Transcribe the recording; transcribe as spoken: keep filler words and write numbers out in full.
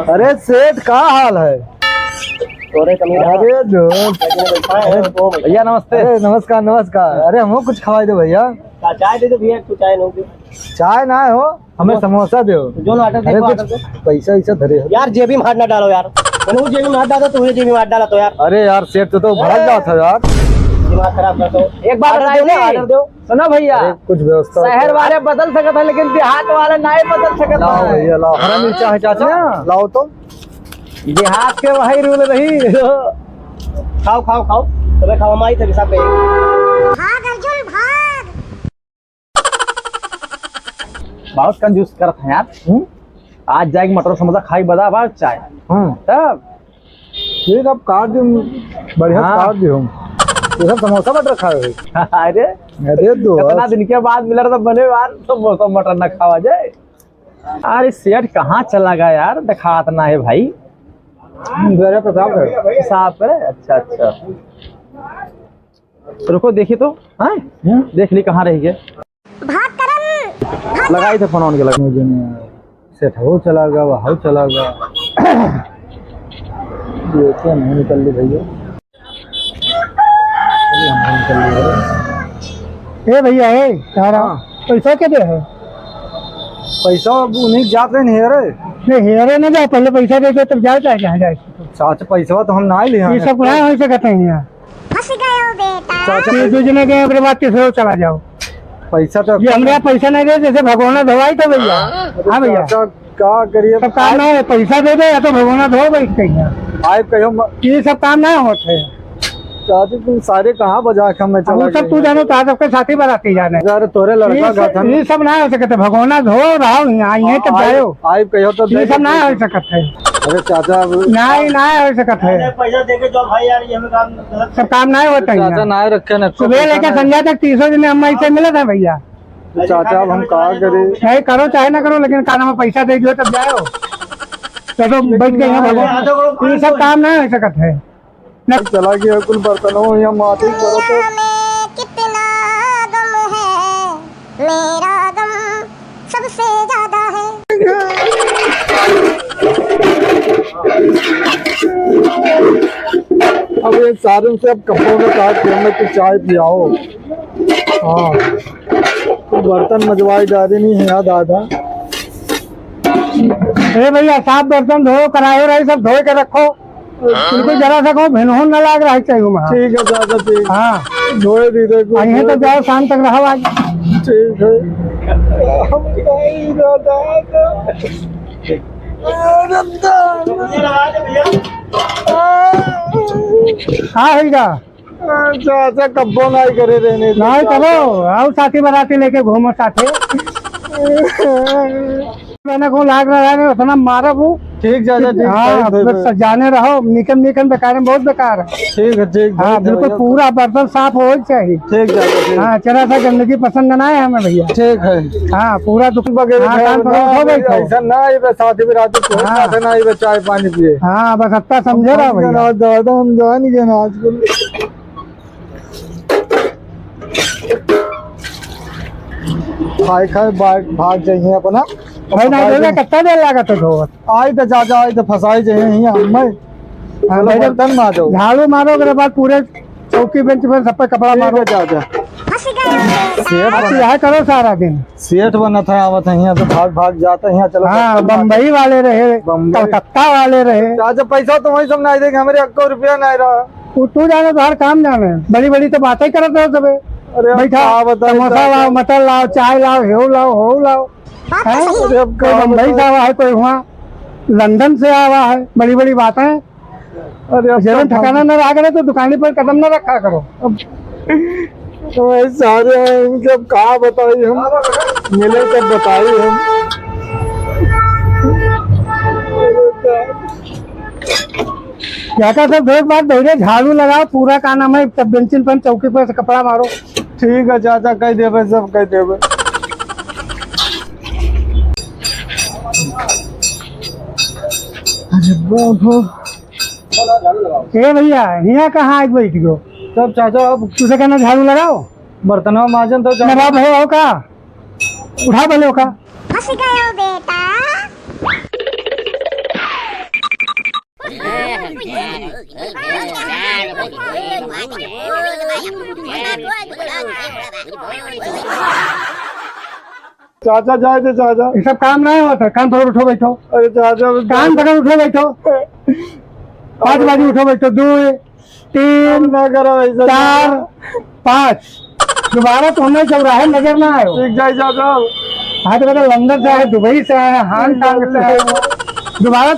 अरे सेठ, का हाल है? तोरे कमी रहा। अरे दोस्त। लेकिन बैठा है, अरे वो भैया। भैया, नमस्ते। अरे नमस्कार, नमस्कार। अरे हमको कुछ खवाई दो भैया। चा-, चाय दे दो भैया, तू चाय लो। चाय ना हो, हमें समोसा दो। जो ना order दे, अरे वो कुछ order दे। पैसा वैसा धरे हो। यार, जेबी में हाथ ना डालो यार। मैंने वो जेबी में हाथ डाला, तू ये जेबी में हाथ डाला तो यार। अरे यार, सेठ, तू तो भड़क जात है यार। दिमाग खराब कर दो। एक बात order बताइए दो ना, नहीं। Order दो। सुनो भैया, अरे, कुछ व्यवस्था शहर होता। वाले बदल सकत है, लेकिन देहात वाले नाहीं बदल सकत लाओ है। भैया, लाओ। हरा मिर्चा है, चाचा? हाँ। लाओ तो। देहात के वही rule रही। खाओ, खाओ, खाओ। तुम्हें खाओ, माई थे, सब कहीं। भाग अर्जुन, भाग। बहुत कंजूस करत है यार। हम्म? आज जाके मटर समोसा खाई, बदा बाद चाय। हम्म। तब ठीक, अब काट दी, बढ़िया हाँ। काट दी हम। ये सब समोसा मटर खाए हुए। अरे, अरे दोस्त। इतना दिन के बाद मिला रहा था, बने यार, समोसा मटर ना खावा जाए। अरे सेठ कहाँ चला गया यार, दिखात ना है भाई। हम्म, जरा प्रताप है। साफ है, अच्छा, अच्छा। रुको, देखी तो, हाँ? हम्म? देख ली कहाँ रह गए। भाग करन, भाग। लगाई थे फोन उनके लगे। मुझे नहीं आया। सेठ हो चला गया, वो हो चला गया। ये क्या नहीं निकल ली भैया? चलिए, हम निकल ली भैया। ए भैया, ए, कहाँ रहा? हाँ। पैसा के दे है? पैसा अब उन्हीं जात रहे नहीं रे। नहीं, हेरे ना जाओ, पहले पैसा दे दो, तब जाओ, चाहे जहाँ जाए। चाचा, पैसा तो हम ना ही ले ये आए। सब ना हो सकते हैं यहाँ। फंस गयो बेटा। चाचा, ये दो जने गए, ओकरे बाद तीसरे चला जाओ। पैसा तो ये हमरा पैसा नहीं दे, जैसे भगवाना धोवाई तो भैया। हाँ भैया। चाचा, का करिए? सब काम ना है, पैसा दे दे या तो भगवाना धो बैठ गई है। आए कहियो म- ये सब काम ना होते। चाचा, तुम सारे कहाँ बजा के हमें अब चला वो सब गए? तू जानो, तो सबके साथी बराती जाने। यार, तोरे लड़का ये का सब, था ना? ये सब ना हो सकते, भगवाना धो रहा हूँ यहाँ, यहीं तक आए, जाओ। आए कहियो तो ये दे सब ना दे। हो सकते है। अरे चाचा, अब नहीं, नहीं हो सकत है। पैसा देके जो भाई यार, ये हमें काम गलत सब काम नहीं होता है चाचा, यहाँ। ना रखे ना, सुबह लेके संध्या तक तीसों दिन हम ऐसे मिलत है भैया। तो चाचा, अब हम का करी? नहीं करो चाहे ना करो, लेकिन का नाम है, पैसा दे दियो तब जाओ। तो, तो बैठ के यहाँ भगवान, ये सब काम नहीं हो सकत है। चला गया कुल बर्तनों, यहाँ माटी पड़ो तो। दुनिया में कितना गम है, मेरा गम सबसे ज्यादा है। अब ये सारे से अब कपड़ों में काट के हमें तो चाय पियाओ। हाँ, तो बर्तन मजवाई डाले नहीं है यार दादा। ए भैया, साफ बर्तन धो, करायो रही, सब धो के रखो। बिल्कुल जरा सा कहूँ भिनहुन न लाग रहा चाहिए वहाँ। ठीक है चाचा, ठीक। हाँ। धोए दी थे कुछ। आ, यहीं तो जाओ, शाम तक रहो आज। ठीक है। हम कहीं ना दादा। हाँ, होइगा। चाचा, कब्बो नाई करे रहने दे, नाई चाचा। करो, आओ साथी बराती लेके घूमो साथे। मैंने को लाग रहा है, उतना मारब हूँ। ठीक, चाचा, ठीक, हाँ, ठीक, ठीक, बस ठीक। जाने रहो, निकन, निकन बेकार है, बहुत बेकार है। ठीक है, ठीक, हाँ, ठीक, बिल्कुल भैया। पूरा बर्तन साफ हो ही चाहिए। ठीक, चाचा, ठीक। हाँ, जरा सा गंदगी पसंद ना है हमें भैया। ठीक है। हाँ, पूरा दुख वगैरह हाँ, खाया कान पकड़ ना, उठो, बैठो। ऐसा ना आइबे, साथी बराती कोई हाँ। साथ ना आइबे, चाय पानी पिए। हाँ, बस अत्ता समझे रहो भैया। दादा, हम जान गए ना आजकल। खाए खाए भाग, भाग जाइए अपना। भाई ना, फंसाई बोले, दे। कितना देर लागत है धोवत? आई तो चाचा, आई तो फंसाई जाइए हियां हम में। हाँ, चलो, भाई, बर्तन मारो। झाड़ू मारो, ओकरे बाद पूरे चौकी बेंच पर सब पे कपड़ा ठीक मारो। है चाचा। सेठ आप बना, यह करो सारा दिन। सेठ बनत है, आवत है हियां तो भाग, भाग जाता है हियां, चलो हाँ, बर्तन मारो। बम्बई वाले रहे, बम्बई। कलकत्ता वाले रहे। चाचा, पैसा तो वही सब नहीं देंगे, हमारे एक रुपया नहीं रहा। तू, तू जाने, तोहार काम जाने। बड़ी बड़ी तो बातें करत रहो सबे। अरे, अब बैठा, का बताई, समोसा का लाओ, बताई? मटर लाओ, चाय लाओ, हेऊ लाओ, होऊ लाओ। बात तो हैं? सही है। अरे, अब कोई का बम्बई से बताई? आवा है, कोई वहाँ लंदन से आवा है, बड़ी बड़ी बातें। अरे, अब जेवन का ठिकाना न रहा करे तो दुकानी पर कदम न रखा करो। अब तो भाई सारे हैं, इनके अब का बताई हम, मिले तब बताई हम। जाता सब देख बात धैर्य झाड़ू लगाओ, पूरा का नाम है, तब बेंचिन पर चौकी पर से कपड़ा मारो। ठीक है चाचा, कह देबे, सब कह देबे। अरे बाबू। ए भैया, हियां कहाँ आज बैठ गयो? तब चाचा, अब तुझे कहना झाड़ू लगाओ। बर्तनवा माजन तो ना बाप हो, हो का? उठा भले हो का? फंस गयो बेटा। चाचा, जाए दे, चाचा। ये सब काम ना होता, कान पकड़ उठो, बैठो। अरे, चाचा, कान पकड़ उठो, बैठो। पाँच बाजू उठो, बैठो। दो, तीन, ना करो ऐसा, चार, चाचा। पाँच। दोबारा तो हमें चौराहे नजर ना आयो। ठीक जाए, चाचा। हाँ, तो बेटा, लंदन से आए, दुबई से आए, हांगकांग से आए। दोबारा